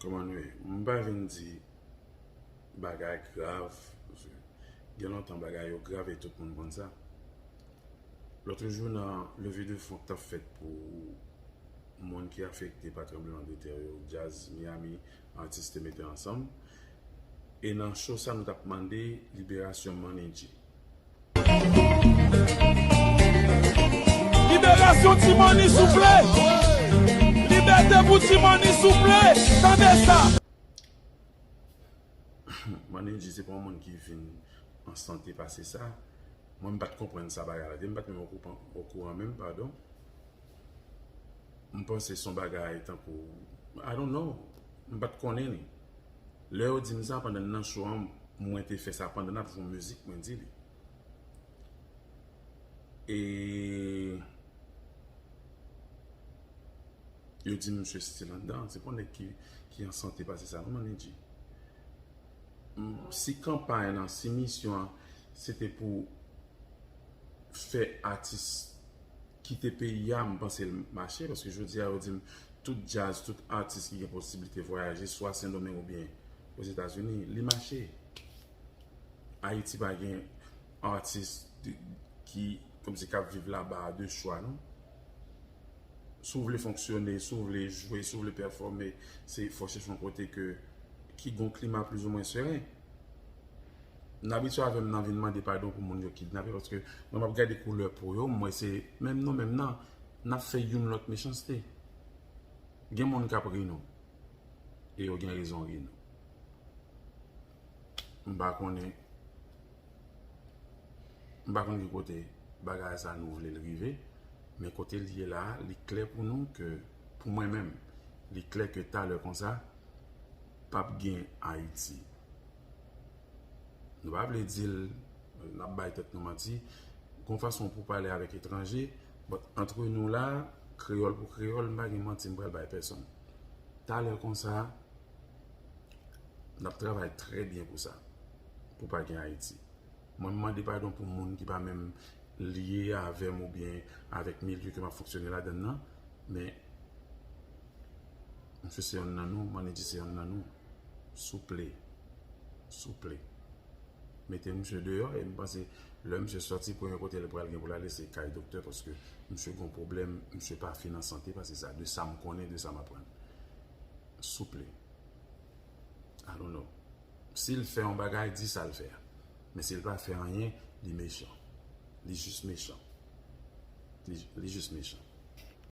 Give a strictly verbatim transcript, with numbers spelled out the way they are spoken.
Kòman nou ye? M pa vin di bagay grav, paske gen lontan bagay yo grav e tout moun konn sa. Lòt jou nan leve de fon k t ap fèt pou moun ki afekte pa tranblemanntè yo, Jazz Miami, atis te mete ansanm. E nan cho sa nou t ap mande liberasyon Manny G. Liberasyon Ti Manny souple. Libète pou Ti Manny souple. Tande sa. Manny G se pa yon moun ki vin an sante pase sa. Mwen m pa t konprann sa bagay la. M pa t menm okouran menm, padon. M panse se yon bagay tankou, I don't know. M pa t konnen li. Lè yo di m sa pandan n nan cho an, mwen te fè sa pandan n ap jwe yon mizik, mwen di li. E yo di m misye still anndan. Se pa yon nèg ki, ki an sante pase sa, non, Manny G. Si kanpay lan, si misyon an, se te pou fè atis kite peyi a, m panse l mache, paske jodi a yo di m tout djaz, tout atis ki gen posiblite vwayaje, swa Sendomeng oubyen Ozetazini, li mache. Ayiti pa gen atis ki kòmsi k ap viv laba a de chwa, non. Si w vle fonksyone, si w vle jwe, si w vle pèfòme, se fò w chèche yon kote ke ki gon klima plizoumwen seren. N abitye avè m nan vin mande padon pou moun yo kidnape, paske mwen m ap gade koulè po yo, m wè se menm non, menm nan, n ap fè youn lòt mechanste. Gen moun k ap ri nou, e yo gen rezon ri nou. M pa konnen, m pa konn ki kote bagay sa nou vle l rive, men kote l ye la, li klè pou nou ke, pou mwen menm, li klè ke talè konsa, p ap gen Ayiti. Nou pa vle di l, n ap bay tèt nou manti. Gon fason pou pale avèk etranje, but antre nou la, kreyòl pou kreyòl, m pa gen manti m pral bay pèsonn. Talè konsa, n ap travay trè byen pou sa, pou pa gen Ayiti. Mwen, m mande padon pou moun ki pa menm lye avè m oubyen avèk milye ke m ap fonksyone ladan l nan, men misye se yonn nan nou, Manny G se yonn nan nou. Souple, souple. Mete misye deyò e m panse lè misye sòti, premye kote l pral gen pou l ale se kay doktè, paske misye gon pwoblèm, misye pa fin an sante pase sa, de sa m konnen, de sa m aprann. Souple. I don't know. Si l fè yon bagay, di sa l fè a. Men si l pa fè anyen, li mechan. Li jis mechan. Li, li jis mechan.